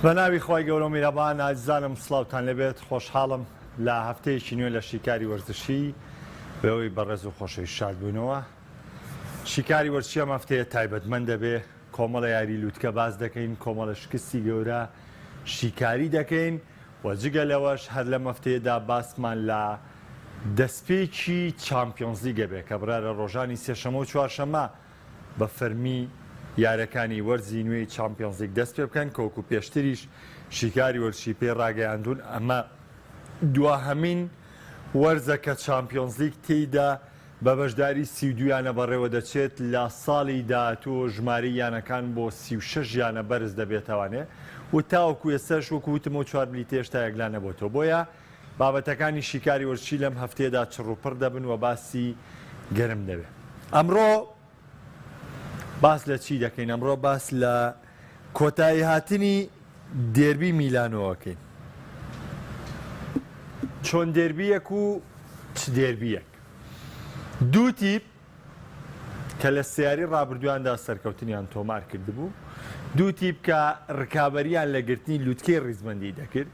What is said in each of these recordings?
بە ناوی خوای گەورە و میرەبان ئازیزانم سڵاوتان لێبێت خۆشحاڵم لە هەفتەیەکی نوێ لە شیکاری وەرزشی بەوەی بەڕێز و خۆشەویست شاد بووینەوە شیکاری وەرزشی ئەم هەفتەیە تایبەتمەند دەبێ کۆمەڵە یاری لوتکە باس دەکەین کۆمەڵە شکستی گەورە شیکاری دەکەین و جگە لەوەش هەر لەم هەفتەیەدا باسمان لە دەستپێکی چامپیۆنزلیگە بێ کە بڕیارە ڕۆژانی سێشەمە و چوارشەممە بە فەرمی یاریەکانی وەرزی نوێی چامپیۆنزلیگ دەست پێ بکەن کە وەکو پێشتریش شیکاری وەرزشی پێی ڕاگەیاندوون ئەمە دواهەمین وەرزە کە چامپیۆنزلیگ تێیدا بە بەشداری 32 یانە بەڕێوە دەچێت لە ساڵی داهاتوو ژمارەی یانەکان بۆ 36 یانە بەرز دەبێتەوانێ و تاوەکو ئێستاش وەکو وتم ئەو چوار بلیتە هێشتا یەکلا نەبۆتەوە بۆیە بابەتەکانی شیکاری وەرزشی لەم هەفتەیەدا چڕوپڕ دەبن و باسی گەرم دەبێت. ئەمڕۆ باس لە چی دەکەین؟ ئەمڕۆ باس لە کۆتایی هاتنی دێربی میلانۆ ئەکەین. چۆن دێربیەک و چ دێربیەک؟ دوو تیپ کە لە سێ یاری ڕابردوویاندا سەرکەوتنیان تۆمار کردبوو، دوو تیپ کە ڕکابەرییان لە گرتنی لوتکەی ڕیزبەندی دەکرد،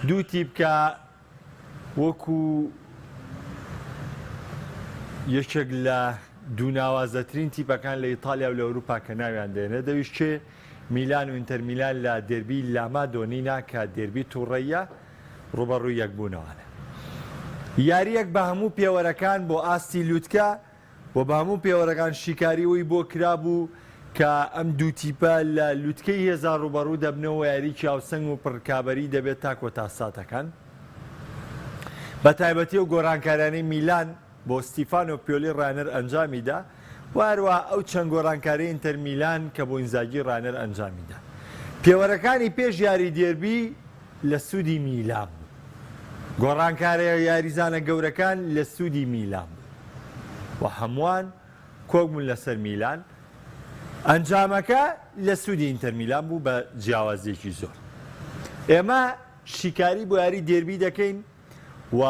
دوو تیپ کە وەکو یەکێک لە دوو ناوازەترین تیپەکان لە ئیتالیا و لە ئەوروپا کە ناویان دێنێت ئەویش کێ؟ میلان و ئینتەر میلان لە دێربی لامادۆنینا کە دێربی توڕەییە ڕووبەڕووی یەکبوونەوانە. یارییەک بە هەموو پێوەرەکان بۆ ئاستی لوتکە و بە هەموو پێوەرەکان شیکاریی بۆ کرابوو کە ئەم دوو تیپە لە لوتکەی هێزا ڕووبەڕوو دەبنەوە و یاریی هاوسەنگ و پڕ-ڕکابەری دەبێت تا کۆتا ساتەکان. بە تایبەتی ئەو گۆڕانکاریانەی میلان بۆ ستیفانۆ پیۆلی ڕاهێنەر ئەنجامیدا و هەروەها ئەو چەند گۆڕانکاریەی ئینتەر میلان کە بۆ ئینزاگی ڕاهێنەر ئەنجامیدا. پێوەرەکانی پێش یاری دێربی لە سوودی میلان بوو. گۆڕانکاریە یاریزانە گەورەکان لە سوودی میلان بوو و هەمووان کۆک بوون لەسەر میلان. ئەنجامەکە لە سوودی ئینتەر میلان بوو بە جیاوازیەکی زۆر. ئێمە شیکاری بۆ یاری دێربی دەکەین. و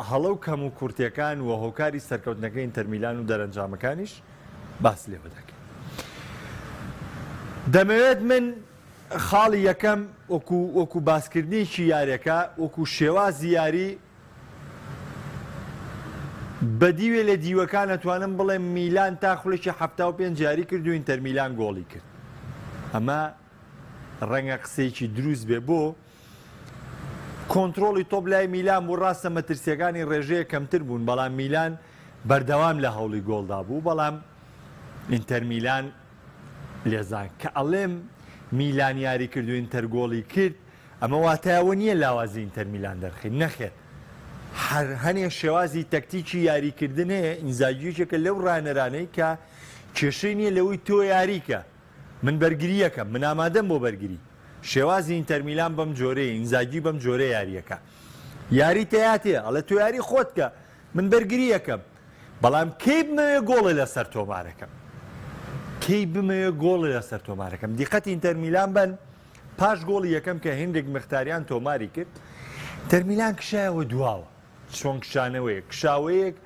هەڵە و کەموکورتیەکان و هۆکاری سەرکەوتنەکەی ئینتەرمیلان و دەرەنجامەکانیش باس لێوە دەکەین. دەمەوێت من خاڵی یەکەم وەکو وەکو باسکردنێکی یاریەکە وەکو شێوازی یاری بە دیوێ لە دیوەکان ئەتوانم بڵێم میلان تا خولێکی 75 یاری کرد و ئینتەرمیلان گۆڵی کرد ئەمە ڕەنگە قسەیەکی دروست بێ بۆ کۆنترۆڵی تۆپ لای میلان بوو، ڕاستە مەترسییەکانی ڕێژەیەک کەمتر بوون، بەڵام میلان بەردەوام لە هەوڵی گۆڵدا بوو، بەڵام ئینتەر میلان لێزان. کە ئەڵێم میلان یاری کرد و ئینتەر گۆڵی کرد، ئەمە واتای ئەوە نییە لاوازی ئینتەر میلان دەرخەین، نەخێر، هەر هەنێ شێوازی تەکتیکی یاریکردن هەیە، ئینزاگی یەکێکە لەو ڕاهێنەرانەی کە کێشەی نییە لەوەی تۆ یاریکە، من بەرگرییەکەم، من ئامادەم بۆ بەرگری. شێوازی ئینتەر میلان بەم جۆرەیە، ئینزاگی بەم جۆرە یارییەکە. یاری تەیاتێ، ئەڵێ تۆ یاری خۆت کە، من بەرگرییەکەم. بەڵام کەی بمەوێ گۆڵێ لەسەر تۆمارەکەم. کەی بمەوێ گۆڵێ لەسەر تۆمارەکەم. دیقەتی ئینتەر میلان بەن، پاش گۆڵی یەکەم کە هینریک مختاریان تۆماری کرد، ئینتەر میلان کشایەوە دواوە. چۆن کشانەوەیەک؟ کشاوەیەک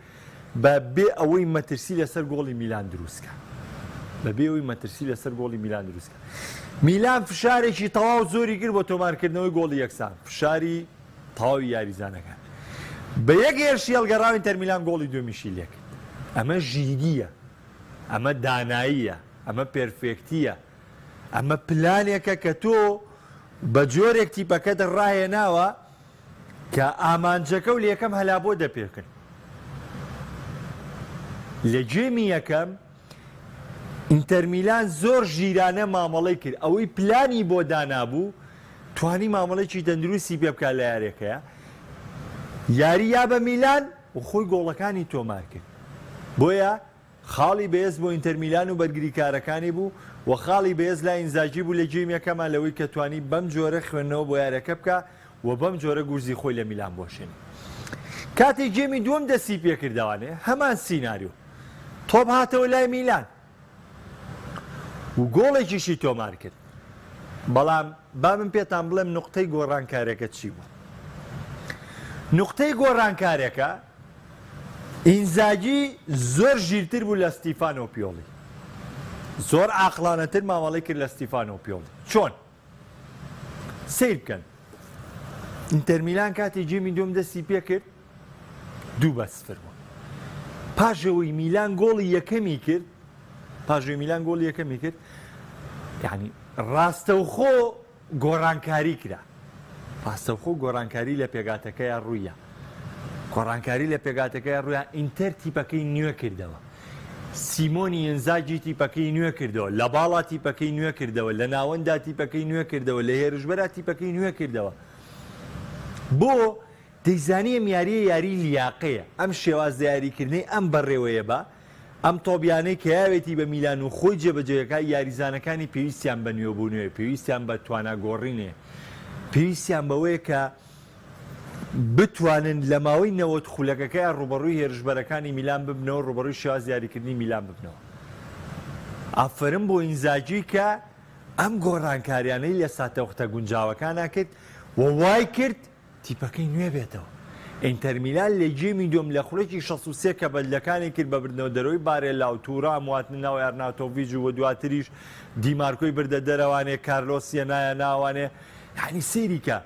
بە بێ ئەوەی مەترسی لەسەر گۆڵی میلان دروستکە. بە بێ ئەوەی مەترسی لەسەر گۆڵی میلان دروستکە. میلان فشارێکی تەواو زۆری کرد بۆ تۆمارکردنەوەی گۆڵی یەکسان. فشاری تەواوی یاریزانەکان. بە یەک هێرشی هەڵگەڕاو ئینتەر میلان گۆڵی دووەمیشی لێکرد. ئەمە ژیرییە. ئەمە داناییە. ئەمە perfect ییە. ئەمە پلانێکە کە تۆ بە جۆرێک تیپەکەت ڕاهێناوە کە ئامانجەکە و لە یەکەم هەلا بۆ دەپێکن. لە game ی یەکەم ئینتەرمیلان زۆر ژیرانە مامەڵەی کرد، ئەوەی پلانی بۆ دانابوو توانی مامەڵێکی تەندروستی پێ بکات لە یاریەکەیا، یاری یا بە میلان و خۆی گۆڵەکانی تۆمار کرد. بۆیە خاڵی بەهێز بۆ ئینتەر میلان و بەرگریکارەکانی بوو و خاڵی بەهێز لای ئینزاگی بوو لە game یەکەما لەوەی کە توانی بەم جۆرە خوێندنەوە بۆ یاریەکە بکا و بەم جۆرە گورزی خۆی لە میلان بوەشێنێ. کاتێک game ی دووەم دەستی پێکردەوانێ هەمان سیناریۆ تۆپ هاتەوە لای میلان و گۆڵێکیشی تۆمار کرد بەڵام با من پێتان بڵێم نوقتەی گۆڕانکارەکە چی بوو نوقتەی گۆڕانکارەکە ئینزاگی زۆر ژیرتر بوو لە ستیفانۆ پیۆڵی. زۆر عاقڵانەتر مامەڵەی کرد لە ستیفانۆ پیۆڵی. چۆن؟ سەیر بکەن ئینتەرمیلان کاتی گێمی دووەم دەستی پێکرد 2-0 بوو. پاش ئەوەی میلان گۆڵی یەکەمی کرد پاش ئەوەی میلان گۆڵی یەکەمی کرد یعنی ڕاستەوخۆ گۆڕانکاری کرا. ڕاستەوخۆ گۆڕانکاری لە پێکهاتەکەیا ڕوویا. گۆڕانکاری لە پێکهاتەکەیا ڕوویا، ئینتەر تیپەکەی نوێ کردەوە. سیمۆنی ئینزاگی تیپەکەی نوێ کردەوە، لە باڵا تیپەکەی نوێ کردەوە، لە ناوەندا تیپەکەی نوێ کردەوە، لە هێرشبەرا تیپەکەی نوێ کردەوە. بۆ؟ دەیزانی ئەم یارییە یاریی لیاقەیە، ئەم شێوازە یاریکردنەی ئەم بەڕێوەیە بە، ئەم تۆپیانەی کە یاوێتی بە میلان و خۆی جێبەجێ دەکات، یاریزانەکانی پێویستیان بە نوێبوونەوەیە، پێویستیان بە توانا گۆڕینەیە، پێویستیان بەوەیە کە بتوانن لە ماوەی 90 خولەکەکەیان ڕووبەڕووی هێرشبەرەکانی میلان ببنەوە، ڕووبەڕووی شێوازی یاریکردنی میلان ببنەوە. ئافەرم بۆ ئینزاگی کە ئەم گۆڕانکاریانەی لە ساتەوەختە گونجاوەکانا کرد و وای کرد تیپەکەی نوێ بێتەوە. ئینتەرمیلان لە گێمی دووەم لە خولەکی 63 کە بەدلەکانی کرد بە بردنەوە دەرەوەی بارێلا و تورام و هاتنە ناو ئارناتۆڤیج و دواتریش دیمارکۆی بردە دەرەوانێ کارلۆس یەنایە ناوانێ یانی سەیری کە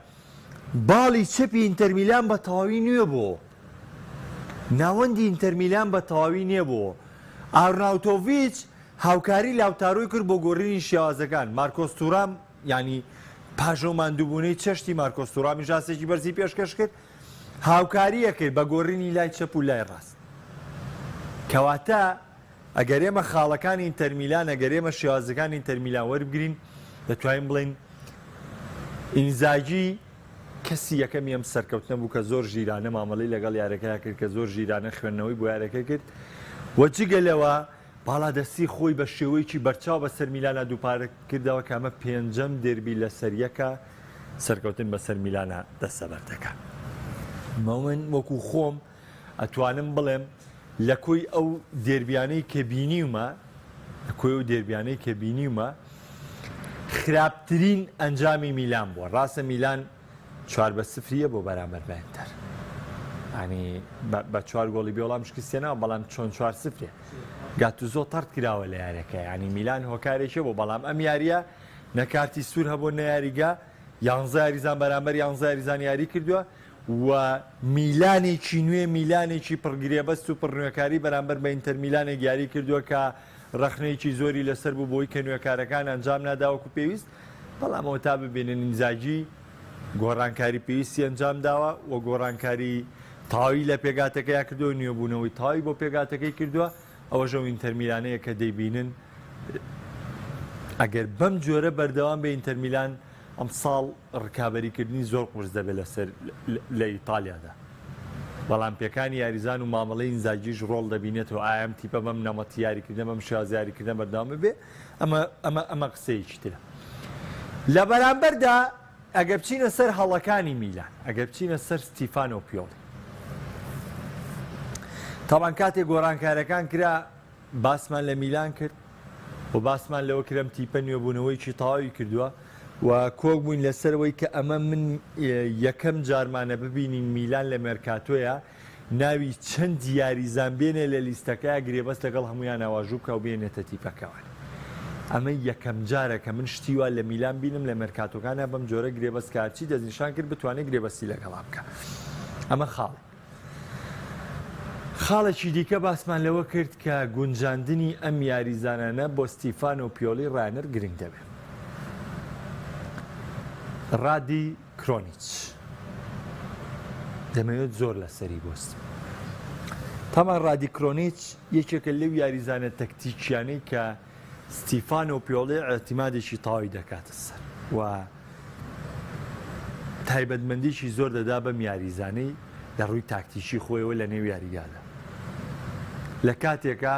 باڵی چەپی ئینتەرمیلان بە تەواوی نوێ بۆوە ناوەندی ئینتەرمیلان بە تەواوی نوێ بۆوە ئارناوتۆڤیچ هاوکاری لاوتارۆی کرد بۆ گۆرینی شێوازەکان مارکۆس تورام یانی پاش ئەو ماندووبوونەی چەشتی مارکۆس تورامیش ئاستێکی بەرزی پێشکەش کرد هاوکاریە کرد بە گۆرینی لای چەپ و لای ڕاست کەواتە ئەگەر ئێمە خاڵەکانی ئینتەرمیلان ئەگەر ئێمە شێوازەکانی ئینتەرمیلان وەربگرین دەتوانین بڵێین ئینزاگی کەسی یەکەمی ئەم سەرکەوتنە بوو کە زۆر ژیرانە مامەڵەی لەگەڵ یارەکەیا کرد کە زۆر ژیرانە خوێندنەوەی بۆ یارەکە کرد و جگە لەوە باڵادەستی خۆی بە شێوەیەکی بەرچاو بەسەر میلانا دووپارە کردەوە کە ئەمە پێنجەم دێربی لەسەریەکە سەرکەوتن بەسەر میلانا دەستەبەر دەکات. من وەکو خۆم ئەتوانم بڵێم لە کۆی ئەو دێربیانەی کە بینیومە لە کۆی ئەو دێربیانەی کە بینیومە خراپترین ئەنجامی میلان بووە ڕاستە میلان چوار بە سفریە بۆ بەرامبەر بە ئینتەر ینی بە چوار گۆڵی بێوەڵام شکستێنەوە بەڵام چۆن چوار سفرێ گاتوزۆ تەرد کراوە لە یاریەکە ینی میلان هۆکارێکە بۆ بەڵام ئەم یاریە نە کارتی سوور هەبوو نە یاریگا یانزە یاریزان بەرامبەر یانزە یاریزان یاری کردووە و میلانێکی نوێ میلانێکی پڕگرێبەست و پڕنوێکاری بەرامبەر بە ئینتەر میلانێک یاری کردووە کە ڕەخنەیەکی زۆری لەسەر بوو بۆی کە نوێکارەکان ئەنجام ناداوەکو پێویست بەڵام ئەوەتا ببینن ئینزاگی گۆڕانکاری پێویستی ئەنجام داوە و گۆڕانکاری تەواوی لە پێکهاتەکەیا کردووە، نوێبوونەوەی تەواوی بۆ پێکهاتەکەی کردووە، ئەوەش ئەو ئینتەرمیلانەیە کە دەیبینن، ئەگەر بەم جۆرە بەردەوام بێ ئینتەرمیلان ئەمساڵ ڕکابەریکردنی زۆر قورس دەبێت لەسەر لە ئیتالیادا. بەڵام پێکانی یاریزان و مامەڵەی ئینزاگیش ڕۆڵ دەبینێتەوە، ئایا ئەم تیپە بەم نەمەتی یاریکردنە بەم شێوازی یاریکردنە بەردەوام ببێ؟ ئەمە ئەمە ئەمە قسەیەکی ترە. لە بەرامبەردا ئەگەر بچینە سەر هەڵەکانی میلان، ئەگەر بچینە سەر ستیفانۆ پیۆلی، تاوان کاتێک گۆڕانکارەکان کرا باسمان لە میلان کرد و باسمان لەوە کرم تیپە نوێبوونەوەیکی تەواوی کردووە و کۆک بووین لەسەرەوەی کە ئەمە من یەکەم جارمانە ببینین میلان لە مێرکاتۆیە ناوی چەند یاریزان بێنێ لە لیستەکەیا گرێبەست لەگەڵ هەموویانا واژوو بکا و بێنێتە تیپەکەوە ئەمە یەکەم جارە کە من شتی وا لە میلان بینم لە مێرکاتۆکانا بەم جۆرە گرێبەست کە هەرچی دەستنیشان کرد بتوانێت گرێبەستی لەگەڵا بکا ئەمە خاڵێک خاڵێکی دیکە باسمان لەوە کرد کە گونجاندنی ئەم یاریزانانە بۆ ستیفانۆ پیۆلی ڕاهێنەر گرنگ دەبێت ڕادی کرۆنیچ دەمەوێت زۆر لەسەری بوەستم. تامان ڕادی کرۆنیچ یەکێکە لەو یاریزانە تەکتیکیانەی کە ستیفانۆ پیۆڵی ئیعتیمادێکی تەواوی دەکاتە سەر و تایبەتمەندیی زۆر دەدا بەم یاریزانەی لە ڕووی تاکتیکی خۆیەوە لە نێو یاریگادا. لە کاتێکا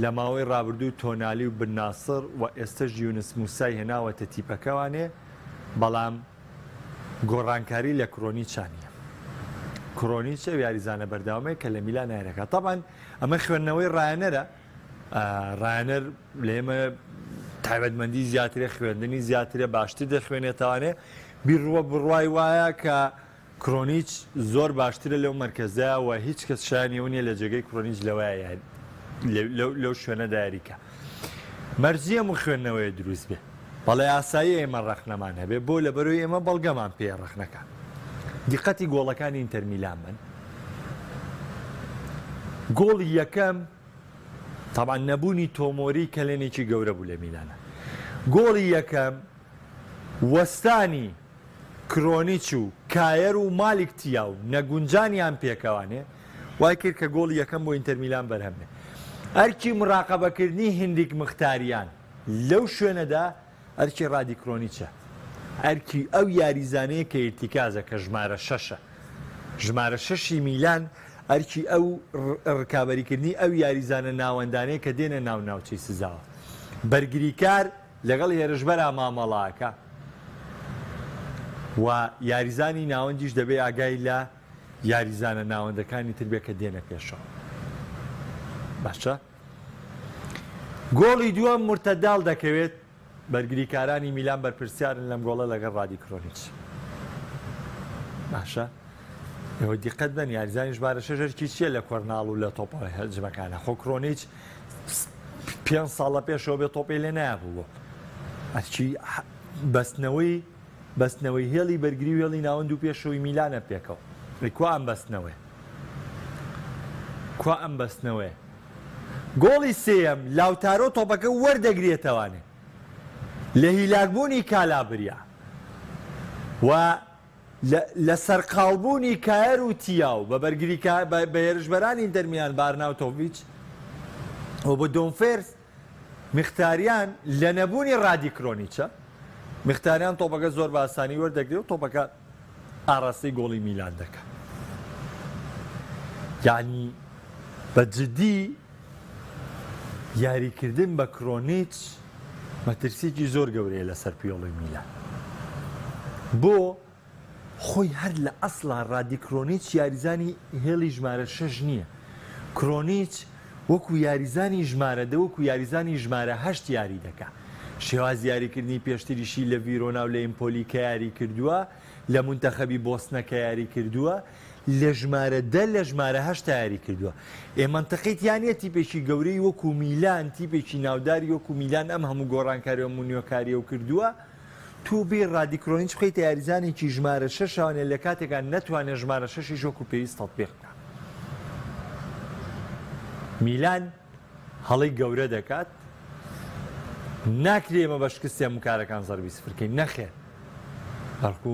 لە ماوەی ڕابردوو تۆنالی و بن ناسڕ و ئێستەش یونس موسای هێناوەتە تیپەکەوانێ، بەڵام گۆڕانکاری لە کرۆنیچا نییە. کرۆنیچ ئەو یاریزانە بەردەوامەیە کە لە میلان یاریەکات. تەبعەن ئەمە خوێندنەوەی ڕایەنەرە، ڕایەنەر لە ئێمە تایبەتمەندی زیاترە، خوێندنی زیاترە، باشتر دەخوێنێتەوانێ. بیرڕوە بڕوای وایە کە کرۆنیچ زۆر باشترە لەو مەرکەزە و هیچ کەس شایانی ئەوە نییە لە جێگەی کرۆنیچ لەوەیا لەو شوێنەدا یاریکا. مەرج نییە هەموو خوێندنەوەیە دروست بێ. بەڵێ ئاساییە ئێمە ڕەخنەمان هەبێ بۆ لەبەرەوەی ئێمە بەڵگەمان پێیە ڕەخنەکان. دیقەتی گۆڵەکانی ئینتەر میلان بن. گۆڵی یەکەم تەبعەن نەبوونی تۆمۆری کەلێنێکی گەورە بوو لە میلانە. گۆڵی یەکەم وەستانی کرۆنیچ و کایەر و مالیک تیاو نەگونجانیان پێکەوانێ وای کرد کە گۆڵی یەکەم بۆ ئینتەر میلان بەرهەم بێ. ئەرکی مراقەبەکردنی هنریک مختاریان لەو شوێنەدا ئەرکی ڕادی کرۆنیچە. ئەرکی ئەو یاریزانەیە کە ئیرتیکازە کە ژمارە شەشە. ژمارە شەشی میلان ئەرکی ئەو ڕکابەریکردنی ئەو یاریزانە ناوەندانەیە کە دێنە ناو ناوچەی سزاوە. بەرگریکار لەگەڵ هێرشبەرا مامەڵە ئەکا و یاریزانی ناوەندیش دەبێ ئاگای لە یاریزانە ناوەندەکانی تر بێ کە دێنە پێشەوە. باشە گۆڵی دووەم مورتەداڵ دەکەوێت بەرگریکارانی میلان بەرپرسیارن لەم گۆڵە لەگەڵ ڕادی کرۆنیچ. باشە ئێوە دیقەت بن یاریزانی ژمارە شەش ئەرکی چییە لە کۆرناڵ و لە تۆپە هەجمەکانە خۆ کرۆنیچ پێ ساڵ لە پێشەوە بێ تۆپی لێ نایبوو ئەرکی بەستنەوەی بەستنەوەی هێڵی بەرگری و هێڵی ناوەند و پێشەوەی میلانە پێکەوە کوا ئەم بەستنەوەی کوا ئەم بەستنەوەیە گۆڵی سێیەم لاوتارۆ تۆپەکە وەردەگرێتەوانێ لە هیلاکبوونی کالابریا و لە سەرقاڵبوونی کایەر و تیاو بە بەرگری بە هێرشبەرانی ئینتەر میلان بە ئارناوتۆڤیچ و بە دۆمفێرس مختاریان لە نەبوونی ڕادی کرۆنیچە مختاریان تۆپەکە زۆر بە ئاسانی وەردەگرێ و تۆپەکە ئاراستەی گۆڵی میلان دەکا. یانی بە جدی یاریکردن بە کرۆنیچ مەترسیەکی زۆر گەورەیە لەسەر پیۆڵی میلان. بۆ خۆی هەر لە ئەسڵا ڕادی کرۆنیچ یاریزانی هێڵی ژمارە شەش نییە. کرۆنیچ وەکو یاریزانی ژمارە دە وەکو یاریزانی ژمارە هەشت یاری دەکا. شێوازی یاریکردنی پێشتریشی لە ڤیرۆنا و لە ئیمپۆلی کە یاری کردووە، لە مونتەخەبی بۆسنە کە یاری کردووە، لە ژمارە دە لە ژمارە هەشتا یاری کردووە. ئێ مەنتقی تیا نییە تیپێکی گەورەی وەکو میلان، تیپێکی ناوداری وەکو میلان ئەم هەموو گۆڕانکاری و هەموو نوێکارییەو کردووە، تۆ بێی ڕادی کرۆنیچ بخەیتە یاریزانێکی ژمارە شەشەوانێ لە کاتێکا نەتوانێ ژمارە شەشیش وەکو پێویست تەتبیق بکا. میلان هەڵەی گەورە دەکات، ناکرێ ئێمە بە شکستی هەموو کارەکان زەربی سفر کەین، نەخێر، بەڵکو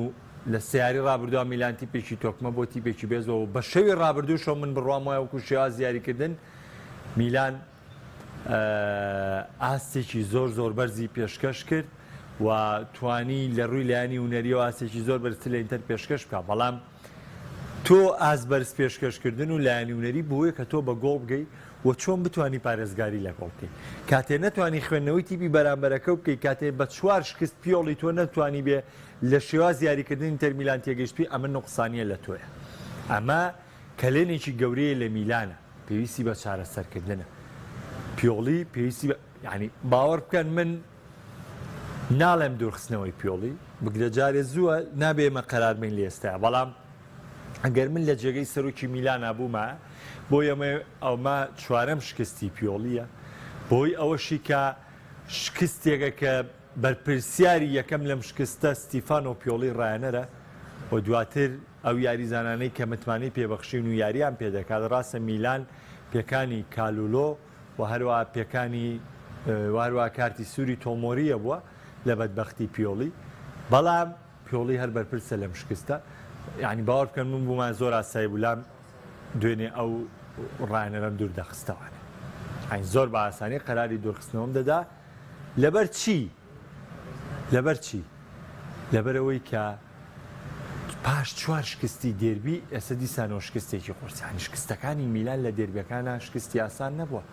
لە سێ یاری ڕابردووە میلان تیپێکی تۆکمە بۆ تیپێکی بێزەوە و بە شەوی ڕابردووشەوە من بڕوام وایە وەکو شێوازی یاریکردن میلان ئاستێکی زۆر زۆر بەرزی پێشکەش کرد و توانی لە ڕووی لایەنی هونەریەوە ئاستێکی زۆر بەرزتر لە ئینتەر پێشکەش بکە بەڵام تۆ ئاست بەرز پێشکەشکردن و لایەنی هونەری بۆیە کە تۆ بە گۆڵ بگەی و چۆن بتانی پارێزگاری لە گۆڵ بکەیت کاتێ نەتوانی خوێندنەوەی تیپی بەرامبەرەکە بکەیت کاتێ بە چوار شکست پیۆڵی تۆ نەتوانی بێ لە شێواز یاریکردن ئینتەر میلان تێگەیشتوی ئەمە نوقسانیە لە تۆیە ئەمە کەلێنێکی گەورەیە لە میلانە پێویستی بە چارەسەرکردنە پیۆڵی پێویستی بە یعنی باوەڕ بکەن من ناڵێم دوورخستنەوەی پیۆڵی بگرە جارێ زووە نابێ ئێمە قەرار بین لە ئێستا بەڵام ئەگەر من لە جێگەی سەرۆکی میلانا بوومە بۆ ئەمە ئەومە چوارەم شکستی پیۆڵیە بۆی ئەوەشی کە شکستێکە کە بەرپرسیاری یەکەم لەم شکستە ستیفانۆ پیۆڵی ڕایەنەرە و دواتر ئەو یاریزانانەی کە متمانەی پێبەخشیون و یارییان پێدەکات، ڕاستە میلان پێکانی کالولۆ و هەروەها پێکانی و هەروەها کارتی سووری تۆمۆرییە بووە لە بەدبەختی پیۆڵی، بەڵام پیۆڵی هەر بەرپرسە لەم شکستە، یانی باوەڕ بکەن من بوومایە زۆر ئاسایی بوو لام دوێنێ ئەو ڕایەنەرەم دوور دەخستەوانێ، یانی زۆر بە ئاسانی قەراری دوورخستنەوەم دەدا، لەبەر چی؟ لەبەر چی؟ لەبەرئەوەی کە پاش چوار شکستی دێربی ئێستا دیسانەوە شکستێکی قورس یانی شکستەکانی میلان لە دێربیەکانا شکستی ئاسان نەبووە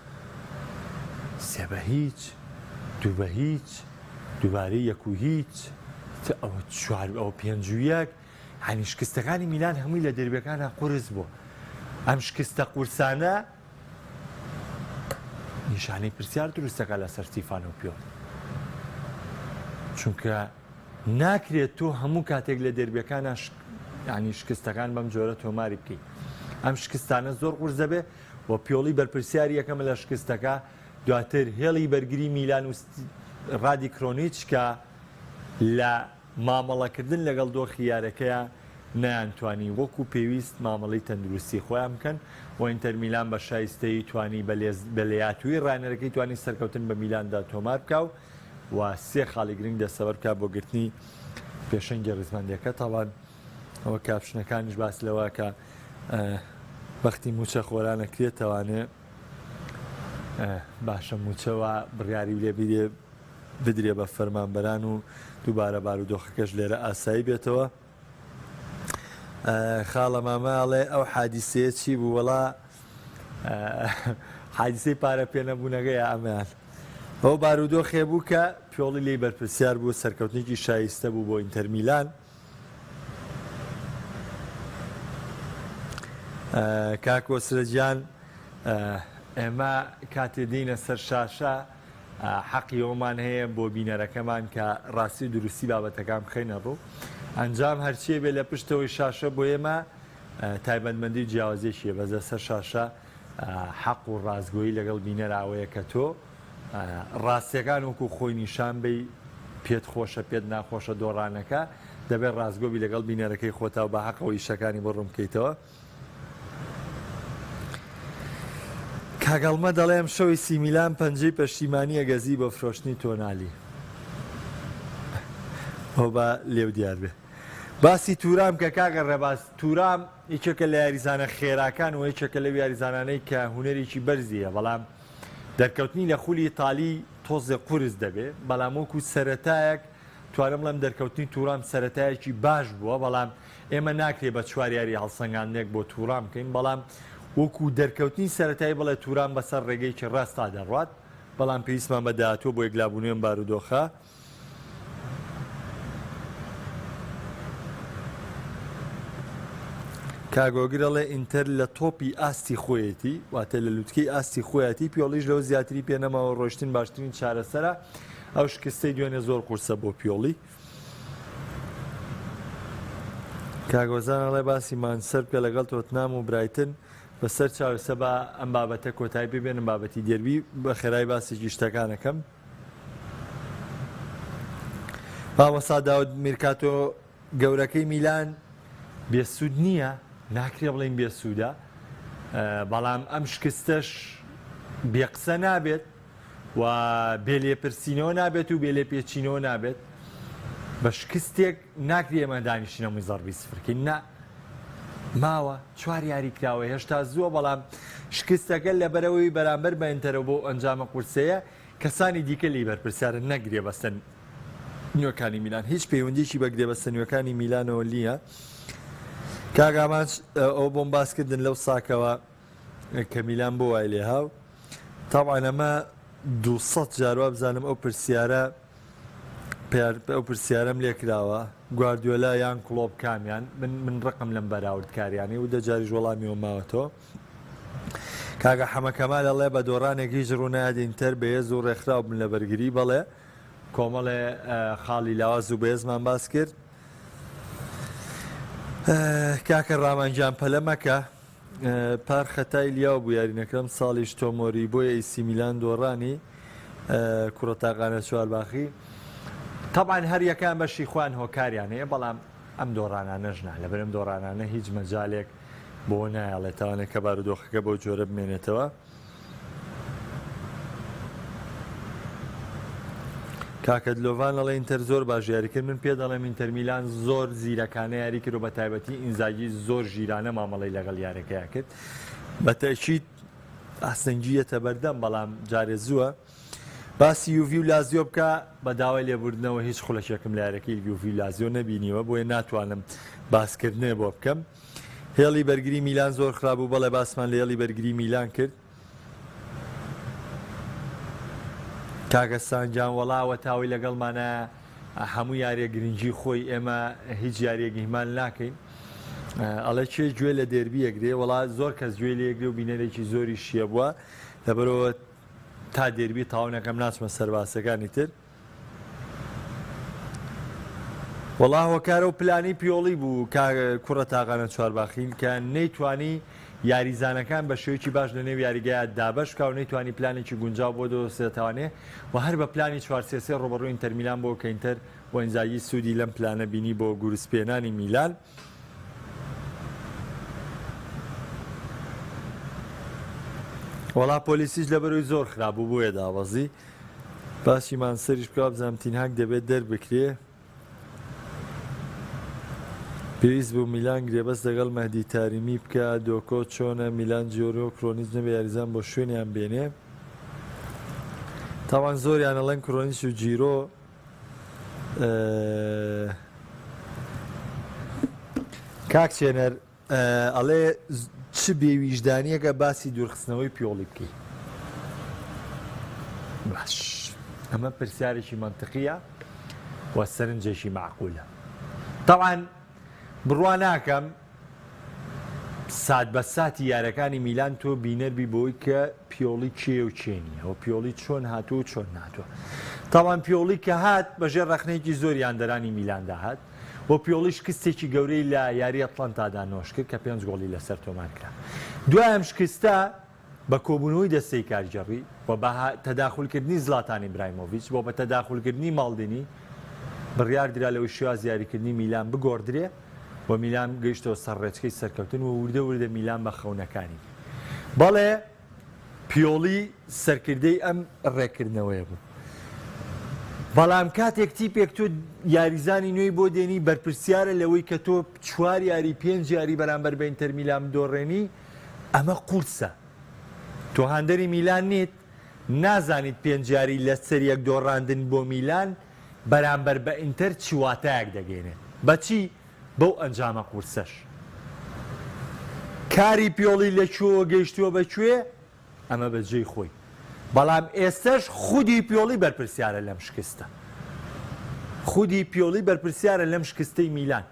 سێ بە هیچ دوو بە هیچ دووبارە یەک و هیچ ئەوە چوار ئەوە پێنج و یەک هەنی شکستەکانی میلان هەمووی لە دێربیەکانا قورس بووە ئەم شکستە قورسانە نیشانەی پرسیار دروستەکە لەسەر ستیفانۆ پیۆل چونکە ناکرێت تۆ هەموو کاتێک لە دێربیەکانا یانی شکستەکان بەم جۆرە تۆماری بکەیت ئەم شکستانە زۆر قورس دەبێت و پیۆڵی بەرپرسیاری یەکەمە لە شکستەکە دواتر هێڵی بەرگری میلان و ڕادی کرۆنیچ کە. لە مامەڵەکردن لەگەڵ دۆخی یارەکەیا نەیانتوانی وەکو پێویست مامەڵەی تەندروستی خۆیان بکەن و ئینتەر میلان بە شایستەیی توانی بە لێهاتوویی ڕاهێنەرەکەی توانی سەرکەوتن بە میلاندا تۆمار بکا و و سێ خاڵی گرنگ دەستەبەر بکا بۆ گرتنی پێشەنگی ڕیزبەندیەکە تاوان ئەوە caption ەکانیش باس لەوە کە بەختی موچە خۆرانە کرێتەوانێ باشە موچەوە بڕیاری لێ بیرێ بدرێ بە فەرمانبەران و دووبارە بارودۆخەکەش لێرە ئاسایی بێتەوە. خاڵە مامە ئەڵێ ئەو حادیسەیە چی بوو وەڵا حادیسەی پارە پێنەبوونەکە یا ئەمەیان ئەو بارودۆخێ بوو کە پیۆڵی لێی بەرپرسیار بوو سەرکەوتنێکی شایستە بوو بۆ ئینتەرمیلان کاک کۆسرە گیان ئێمە کاتێ دێینە سەر شاشە حەقی ئەومان هەیە بۆ بینەرەکەمان کە ڕاستی و دروستی بابەتەکان بخەینە ڕوو ئەنجام هەرچیە بێ لە پشتەوەی شاشە بۆ ئێمە تایبەتمەندی و جیاوازیەکی بەس لەسەر شاشە حەق و ڕاستگۆیی لەگەڵ بینەر ئەوەیە کە تۆ ڕاستیەکان وەکو خۆی نیشان بەی پێت خۆشە پێت ناخۆشە دۆڕانەکە دەبێت ڕاستگۆبی لەگەڵ بینەرەکەی خۆتا و بە حەقەوە ئیشەکانی بۆ ڕوون بکەیتەوە. کاک ئەڵمە دەڵێ ئەمشەو ئیسی میلان پەنجەی پەشیمانیە گەزی بۆ فرۆشتنی تۆنالی ئەو با لێو دیار بێ. باسی تورام کە کاکە ڕێباز تورام یەکێکە لە یاریزانە خێراکان و یەکێکە لەو یاریزانانەی کە هونەرێکی بەرزی هەیە بەڵام دەرکەوتنی لە خولی ئیتالی تۆزێ قورس دەبێ بەڵام وەکو سەرەتایەک توانم بڵێم دەرکەوتنی تورام سەرەتایەکی باش بووە بەڵام ئێمە ناکرێ بە چوار یاری هەڵسەنگاندنێک بۆ تورام بکەین بەڵام وەکو دەرکەوتنی سەرەتایی بڵێ تورام بەسەر ڕێگەیەکی ڕاستا دەڕوات بەڵام پێویستمان بە داهاتووە بۆ یەکلابوونەوەی ئەم بارودۆخە. کاک هۆگر ئەڵێ ئینتەر لە تۆپی ئاستی خۆیەتی واتە لە لوتکەی ئاستی خۆیەتی پیۆڵیش لەوە زیاتری پێ نەماوە ڕۆشتن باشترین چارەسەرە ئەو شکستەی دوێنێ زۆر قورسە بۆ پیۆڵی. کاک هۆزان ئەڵێ باسی مانچستەر بکە لەگەڵ تۆتنام و برایتن بەسەر چاو ئێستا با ئەم بابەتە کۆتایی پێ بێنم بابەتی دێربی بە خێرای باسێکی شتەکانەکەم مامۆستا داود میرکاتۆ گەورەکەی میلان بێسوود نییە ناکرێ بڵین بێسوودە بەڵام ئەم شکستەش بێ قسە نابێت و بێ لێپرسینەوە نابێت و بێ لێپێچینەوە نابێت بە شکستێک ناکرێ ئێمە دانیشین هەمووی زەڕبی سفرکەین نا ماوە چوار یاری کراوە هێشتا زووە بەڵام شکستەکە لەبەرەوەی بەرامبەر بە ئینتەرە بۆ ئەنجامە قورسەیە کەسانی دیکە لی بەرپرسیارن نەک گرێبەستە نوێکانی میلان هیچ پەیوەندیکی بە گرێبەستە نوێکانی میلانەوە نییە کاک ئامانج ئەو بۆم باسکردن لەو ساکەوە کە میلان بۆ وای لێهاو تاوان ئەمە 200 جار وابزانم ئەو پرسیارە ئەو پرسیارەم لێکراوە گواردیۆلا یان کڵۆپ کامیان من من ڕقم لەم بەراوردکاریانەی و دەجاریش وەڵامیەوە ماوەتەوە کاکە حەمە کەمال ئەڵێ بە دۆڕانێک هیچ ڕوونایەت ئینتەر بەهێز و ڕێکخراو بن لە بەرگری بەڵێ کۆمەڵێ خاڵی لاواز و بەهێزمان باس کرد کاکە ڕامان گیان پەلە مەکە پار خەتای لیاو بوو یاری نەکرم ساڵیش تۆمۆری بۆیە ئیسی میلان دۆڕانی کوڕە تاقانە چوارباخی تەبعەن هەر یەکەیان بەشی خۆیان هۆکاریان هەیە بەڵام ئەم دۆڕانانەش نا لەبەر ئەم دۆڕانانە هیچ مەجالێک بۆ نایەڵێتوانێت کە بارودۆخەکە بەو جۆرە بمێنێتەوە. کاکە دلۆڤان ئەڵێ ئینتەر زۆر باش یاری کرد من پێ دەڵێم ئینتەر میلان زۆر زیرەکانە یاری کرد و بە تایبەتی ئینزاگی زۆر ژیرانە مامەڵەی لەگەڵ یارەکەیا کرد بە تەئکید ئاستەنگیەتە بەردەم بەڵام جارێ زووە باسی یوڤی و لازیۆ بکە بە داوای لێبوردنەوە هیچ خولەکێکم لە یارەکەی یوڤی و لازیۆ نەبینیوە بۆیە ناتوانم باسکردنێ بۆ بکەم هێڵی بەرگری میلان زۆر خراپ بوو بەڵێ باسمان لە هێڵی بەرگری میلان کرد کاکە سانجان وەڵا ئەوە تاوەی لەگەڵمانە هەموو یاریە گرنگی خۆی ئێمە هیچ یاریەک ئیهمال ناکەین ئەڵێ کێ گوێ لە دێربی ئەگرێ وەڵا زۆر کەس گوێ لێگرێ و بینەرێکی زۆری شیە بووە لەبەرەوە تا دێربی تاو نەکەم ناچمە سەرباسەکانی تر وەڵا هۆکارە و پلانی پیۆڵی بوو کا کوڕە تاقانە چوارباخین کە نەیتوانی یاریزانەکان بە شێوەیەکی باش لە نێو یاریگایا دابەش بکا و نەیتوانی پلانێکی گونجاو بۆ دۆزێتەوانێ و هەر بە پلانی چوار سێ سێ ڕووبەڕووی ئینتەر میلان بۆ کە ئینتەر. و ئینزاگی سوودی لەم پلانە بینی بۆ گورزپێنانی میلان. وەڵا پۆلیسیش لەبەرەوەی زۆر خراپ بوو بۆیە دابەزی. باسی مانسەریش بکە وابزانم تینهاک دەبێت دەربکرێ. پێویست بوو میلان گرێبەست لەگەڵ مەهدی تاریمی بکا، دۆکۆ چۆنە، میلان جیۆرۆ و کرۆنیچ نەبێ یاریزان بۆ شوێنیان بێنێ. تاوان زۆریان ئەڵێن کرۆنیچ و جیرۆ کاک چێنەر ئەڵێ چ بێویژدانیەکە باسی دوورخستنەوەی پیۆڵی بکەی باش ئەمە پرسیارێکی مەنتقیە و سەرنجێکی معقولە تاوان بڕوا ناکەم سات بە ساتی یارەکانی میلان تۆ بینەر بی بۆی کە پیۆڵی کێ و کێ نییە و پیۆڵی چۆن هاتووە و چۆن ناتوە تاوان پیۆڵی کە هات بەژێر ڕەخنەیەکی زۆر یاندەرانی میلاندا هات و پیۆڵی شکستێکی گەورەی لە یاری ئەتڵەنتادا نۆش کرد کە پێنج گۆڵی لەسەر تۆمار کرا. دوای ئەم شکستە بە کۆبوونەوەی دەستەی کارگێڕی و بە تەداخولکردنی زلاتان ئیبرایمۆڤیچ و بە تەداخولکردنی ماڵدینی بڕیار درا لەوەی شێوازی یاریکردنی میلان بگۆڕدرێ و میلان گەیشتەوە سەر ڕێچکەی سەرکەوتن و وردە وردە میلان بە خەونەکانی بەڵێ پیۆڵی سەرکردەی ئەم ڕێککردنەوەیە بوو. بەڵام کاتێک تیپێک تۆ یاریزانی نوێی بۆ دێنی بەرپرسیارە لەوەی کە تۆ چوار یاری پێنج یاری بەرامبەر بە ئینتەر میلان بدۆڕێنی ئەمە قورسە. تۆ هاندەری میلان نیت نازانیت پێنج یاری لەسەر یەک دۆڕاندن بۆ میلان بەرامبەر بە ئینتەر چ واتایەک دەگەێنێت بەچی بەو ئەنجامە قورسەش. کاری پیۆڵی لە کوێوە گەیشتووە بە کوێ، ئەمە بە جێی خۆی. بەڵام ئێستەش خودی پیۆڵی بەرپرسیارە لەم شکستە. خودی پیۆڵی بەرپرسیارە لەم شکستەی میلان.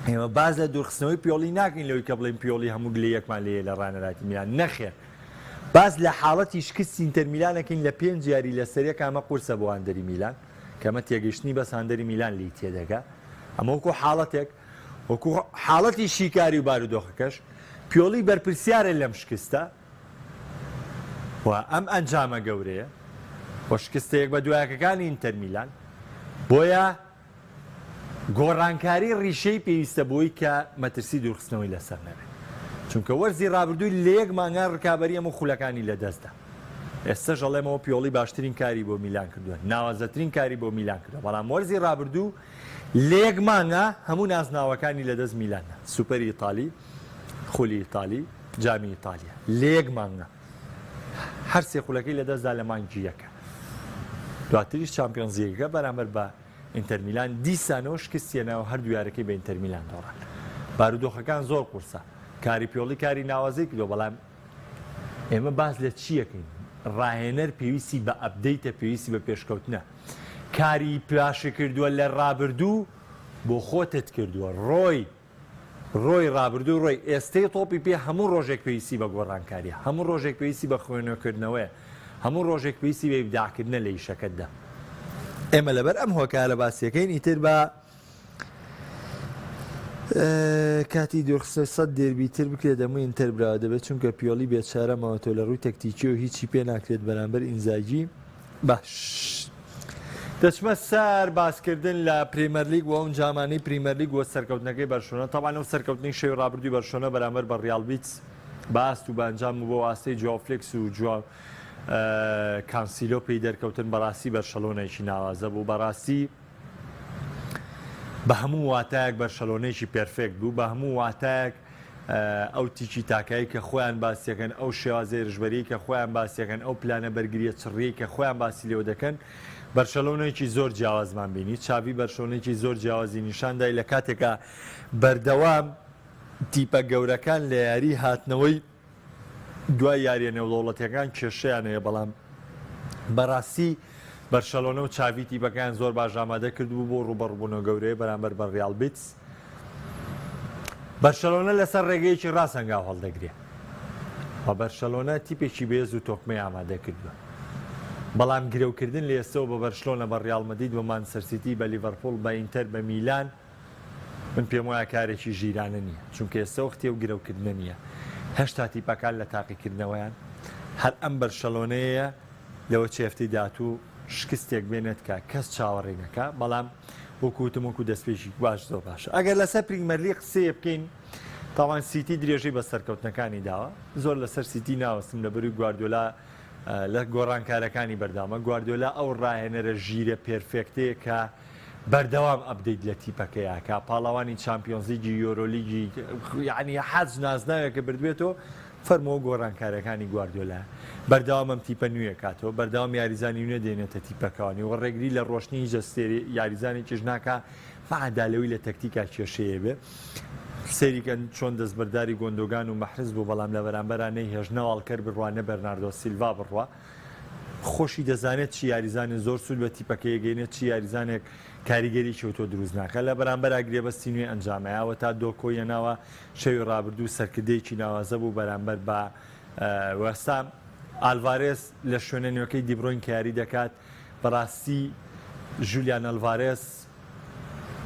ئێمە باس لە دوورخستنەوەی پیۆڵی ناکەین لەوەی کە بڵێین پیۆڵی هەموو گلەیەکمان لێیە لە ڕانەراتی میلان. نەخێر. باس لە حاڵەتی شکستی ئینتەر میلان ئەکەین لە پێنج یاری لەسەریەک ئەمە قورسە بۆ هاندەری میلان. کە ئەمە تێگەیشتنی بەس هاندەری میلان لێی تێدەگا. ئەمە وەکو حاڵەتێک، وەکو حاڵەتی شیکاری و بارودۆخەکەش، پیۆڵی بەرپرسیارە لەم شکستە و ئەم ئەنجامە گەورەیە و شکستە یەک بەدوایەکەکانی ئینتەر میلان، بۆیە گۆڕانکاری ڕیشەی پێویستە بۆی کە مەترسی دوورخستنەوەی لەسەر نەبێت، چونکە وەرزی ڕابردوو لە یەک مانگا ڕکابەری هەموو خولەکانی لەدەستدا. ئێستەش ئەڵێمەوە پیۆڵی باشترین کاری بۆ میلان کردووە، ناوازەترین کاری بۆ میلان کردووە، بەڵام وەرزی ڕابردوو لە یەک مانگا هەموو نازناوەکانی لەدەست میلان دا، سوپەری ئیتالی، خولی ئیتالی، جامی ئیتالیا، لە یەک مانگا هەر سێ خولەکەی لەدەستدا لە مانگی یەکە. دواتریش چامپیۆنزلیگەکە بەرامبەر بە ئینتەر میلان دیسانەوە شکستی هێنا و هەردوو یارەکەی بە ئینتەر میلان دۆڕان. بارودۆخەکان زۆر قورسە، کاری پیۆڵی کاری ناوازەی کردووە، بەڵام ئێمە باس لە چی ئەکەین؟ ڕاهێنەر پێویستی بە update ە، پێویستی بە پێشکەوتنە. کاری باشی کردووە لە ڕابردوو بۆ خۆتت کردووە. ڕۆی ڕۆی ڕابردوو ڕۆی ئێستەی تۆپی پێ هەموو ڕۆژێک پێویستی بە گۆڕانکاریە، هەموو ڕۆژێک پێویستی بە خۆنوێکردنەوەیە، هەموو ڕۆژێک پێویستی بە ئیبداعکردنە لە ئیشەکەتدا. ئێمە لەبەر ئەم هۆکارە باسیەکەین ئیتر بە کاتی دوورخستنەوەی سەد دێربی تر بکرێت دەمووی ئینتەر براوە دەبێت چونکە پیۆلی بێچارە ماوەتەوە لە ڕووی تەکتیکیەوە هیچی پێ ناکرێت بەرامبەر ئینزاگی باش دەچمە سەر باسکردن لە پریمەرلیگ و ئەو جامانەی پریمەرلیگ و سەرکەوتنەکەی بەرشۆنە تەبان ئەو سەرکەوتنی شەوی ڕابردووی بەرشۆنە بەرامبەر بە ڕیاڵ بیتس بە ئاست و بە ئەنجام و بۆ ئاستەی جواو فلێکس و جواو کانسیلۆ پێی دەرکەوتن بەڕاستی بەرشەلۆنێکی ناوازە بوو بەڕاستی بە هەموو واتایەک بەرشەلۆنەیەکی perfect بوو، بە هەموو واتایەک ئەو تیکی تاکایی کە خۆیان باسیەکەن، ئەو شێوازە هێرشبەریی کە خۆیان باسیەکەن، ئەو پلانە بەرگرییە چڕیەی کە خۆیان باسی لێوە دەکەن، بەرشەلۆنەیەکی زۆر جیاوازمان بینی. چاڤی بەرشەلۆنەیەکی زۆر جیاوازی نیشاندای لە کاتێکا بەردەوام تیپە گەورەکان لە یاری هاتنەوەی دوای یاریە نێودەوڵەتیەکان کێشەیان هەیە بەڵام بەڕاستی بەرشەلۆنە و چاڤی تیپەکەیان زۆر باش ئامادە کردبوو بۆ ڕووبەڕووبوونەوە گەورەیە بەرامبەر بە ڕیاڵ بیتس بەرشەلۆنە لەسەر ڕێگەیەکی ڕاست هەنگاو هەڵدەگرێ و بەرشەلۆنە تیپێکی بێز و تۆکمەی ئامادە کردووە بەڵام گرەوکردن لە ئێستەوە بە بەرشلۆنە بە ڕیاڵ مەدید بە مانچستەر سیتی بە لیڤەرپوڵ بە ئینتەر بە میلان من پێم وایە کارێکی ژیرانە نییە، چونکە ئێستا وەختی ئەو گرەوکردنە نییە، هێشتا تیپەکان لە تاقیکردنەوەیان، هەر ئەم بەرشەلۆنەیە لەوە چێ هەفتەی داهاتوو. شکستێک بێنێت کە کەس چاوەڕێی نەکا، بەڵام وەکو وتم وەکو دەستپێکی باش زۆر باشە. ئەگەر لەسەر پریمەرلیگ قسەیە بکەین تاوان سیتی درێژەی بە سەرکەوتنەکانی داوە، زۆر لەسەر سیتی ناوەستم لەبەروی گواردیۆلا لە گۆڕانکارەکانی بەردەوامە، گواردیۆلا ئەو ڕاهێنەرە ژیرە perfect ەیە کە بەردەوام update لە تیپەکەی ئەکا، پاڵەوانی چامپیۆنزلیگی، یۆرۆلیگی، یەعنی هەرچ نازناوێکە بردبێتەوە فەرمووە گۆڕانکاریەکانی گواردیۆلا بەردەوام ئەم تیپە نوێ کاتەوە، بەردەوام یاریزانی نوێ دێنێتە تیپەکەوانی و ڕێگری لە ڕۆشتنی هیچ ئەستێرەی یاریزانێکیش ناکا مەعەدا لەوەی لە تەکتیکا کێشەیە بێ. سەیری کەن چۆن دەستبەرداری گۆندۆگان و مەحرز بوو بەڵام لە بەرامبەرا نەیهێشت نە واڵکەر بڕوا نە بەرناردۆ سیلڤا بڕوا. خۆشی دەزانێت چ یاریزانێ زۆر سوود بە تیپەکەی ئەگەینێت چ یاریزانێک کاریگەریی تۆ دروست ناکات لە بەرامبەرا گرێبەستی نوێ ئەنجامەیاوە تا دۆکۆ یەناوە شەوی ڕابردوو سەرکردەیەکی ناوازە بوو بەرامبەر بە وێستهام. ئالڤارێز لە شوێنە نوێکەی دیبرۆین کە یاری دەکات، بەڕاستی ژولیان ئەلڤارێز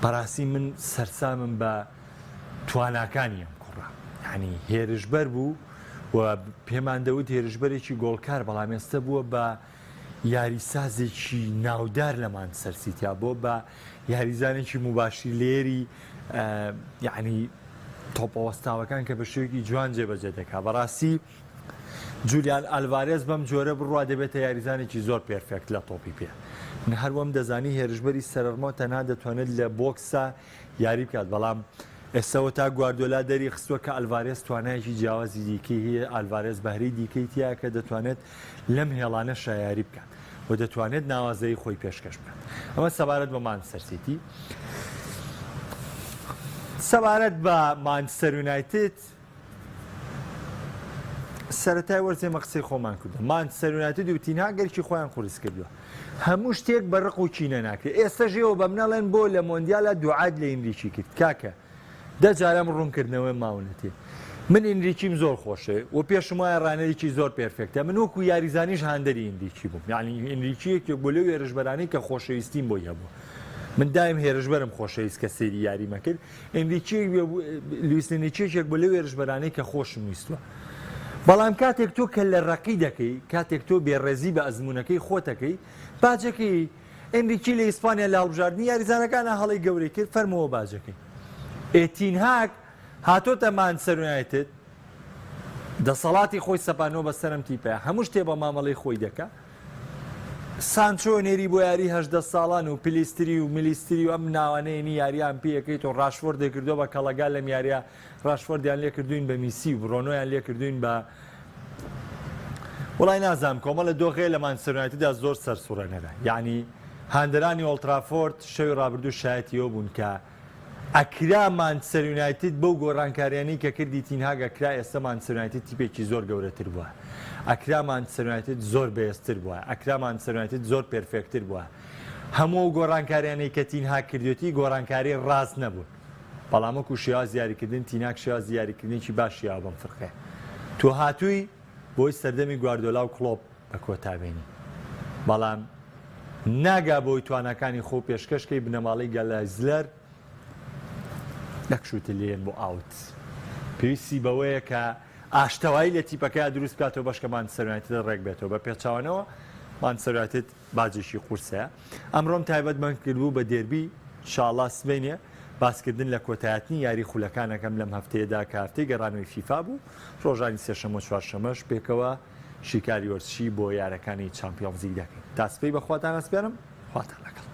بەڕاستی من سەرسامم بە تواناکانی ئەم کوڕە. یانی هێرشبەر بوو و پێمان دەوت هێرشبەرێکی گۆڵکار، بەڵام ئێستا بووە بە یاریسازێکی ناودار لە مانچستەر سیتیا بۆ بە یاریزانێکی موباشیرلێری یعنی تۆپە وەستاوەکان کە بە شێوەیەکی جوان جێبەجێ دەکا بەڕاستی جولیان ئالڤارێز بەم جۆرە بڕوا دەبێتە یاریزانێکی زۆر perfect لە تۆپی پێ من هەروەم دەزانی هێرشبەری سەرڕمە تەنها دەتوانێت لە box ا یاری بکات بەڵام ئێستەوە تا گواردیۆلا دەری خستووە کە ئەلڤارێز توانایەکی جیاوازی دیکەی هەیە، ئالڤارێز بەهرەی دیکەی تیایە کە دەتوانێت لەم هێڵانەشا یاری بکات و دەتوانێت ناوازەیی خۆی پێشکەش بکات. ئەمە سەبارەت بە مانچستەر سیتی. سەبارەت بە مانچستەر یونایتد سەرەتای وەرز ئێمە قسەی خۆمان کردووە مانچستەر یونایتد و تین هاگ ئەرکی خۆیان قورس کردووە هەموو شتێک بە ڕق و کینە ناکرێت ئێستا ژێوە بە منەڵێن بۆ لە مۆندیالا دوعات لە ئینریکی کرد کاکە دە جارەم ڕوونکردنەوەی ماونەتێ من ئینریکیم زۆر خۆشەوێ و پێشم وایە ڕانەرێکی زۆر perfect ە من وەکو یاریزانیش هاندەری ئینریکی بووم یعنی ئینریکی یەکێک بۆ لەو هێرشبەرانەی کە خۆشەویستیم بۆی هەبوو من دایم هێرشبەرم خۆشەویست کە سەیری یاریمە کرد ئێنریکی لویس ئێنریکی یەکێک بوو لەو هێرشبەرانەی کە خۆشم ویستووە. بەڵام کاتێک تۆ کە لە ڕەقی دەکەی، کاتێک تۆ بێڕێزی بە ئەزموونەکەی خۆتەکەی، باجەکەی ئێنریکی لە ئیسپانیا لە هەڵبژاردنی یاریزانەکانە هەڵەی گەورەی کرد، فەرمووە باجەکەی. ئێ تین هاگ هاتۆتە مانچستەر یونایتد، دەسەڵاتی خۆی سەپاندووە بەسەر ئەم تیپەیا، هەموو شتێ بە مامەڵەی خۆی دەکا. سانچۆ نێری بۆ یاری 18 ساڵان و پلیستری و ملیستری و ئەم ناوانەیەنی یاریان پێیەکەیت و ڕاشفۆردێ کردووە بە کەڵەگا لەم یاریە ڕاشفۆردیان لێ کردوین بە میسی و برۆنۆیان لێ کردوین بە وڵای نازانم کۆمەڵە دۆخەیە لە مانچستەر یونایتددا زۆر سەرسوڕێنەرە یعنی هاندەرانی ئۆڵترافۆرد شەوی ڕابردوو شایەتی ئەوە بوون کە ئەکرا مانچستەر یونایتد بەو گۆڕانکاریانەی کە کردی تین هاگ ئەکرا ئێستا مانچستەر یونایتد تیپێکی زۆر گەورەتر بووە ئەکرا مانچستەر یونایتد زۆر بەهێزتر بووە ئەکرا مانچستەر یونایتد زۆر perfect تر بووە هەموو ئەو گۆڕانکاریانەی کە تین هاگ کردوێتی گۆڕانکاری ڕاست نەبوون بەڵام وەکو شێوازی یاریکردن تین هاگ شێوازی یاریکردنێکی باشی یاوە بەم فرقەیە تۆ هاتووی بۆی سەردەمی گواردۆلا و کڵۆپ بە کۆتا بێنی بەڵام ناگا بۆی تواناکانی خۆ پێشکەش کەی بنەماڵەی گلایزلەر نەک شووت لێن بۆ out پێویستی بەوەیە کە ئاشتەوایی لە تیپەکەیا دروست بکاتەوە بەشکە مانچستەر یونایتد ڕێک بێتەوە بە پێچەوانەوە مانچستەر یونایتد باجێکی قورسەیە ئەمڕۆم تایبەت من کردبوو بە دێربی شاڵا سبەینێ باسکردن لە کۆتایەتنی یاری خولەکانەکەم لەم هەفتەیەدا کە هەفتەی گەڕانەوەی فیفا بوو ڕۆژانی سێشەمە و چوارشەمەش پێکەوە شیکاری وەرزشی بۆ یارەکانی چامپیۆنزلیگ دەکەین. تا سبەی بە خواتان ئەسپێرم، خواتان لەگەڵ.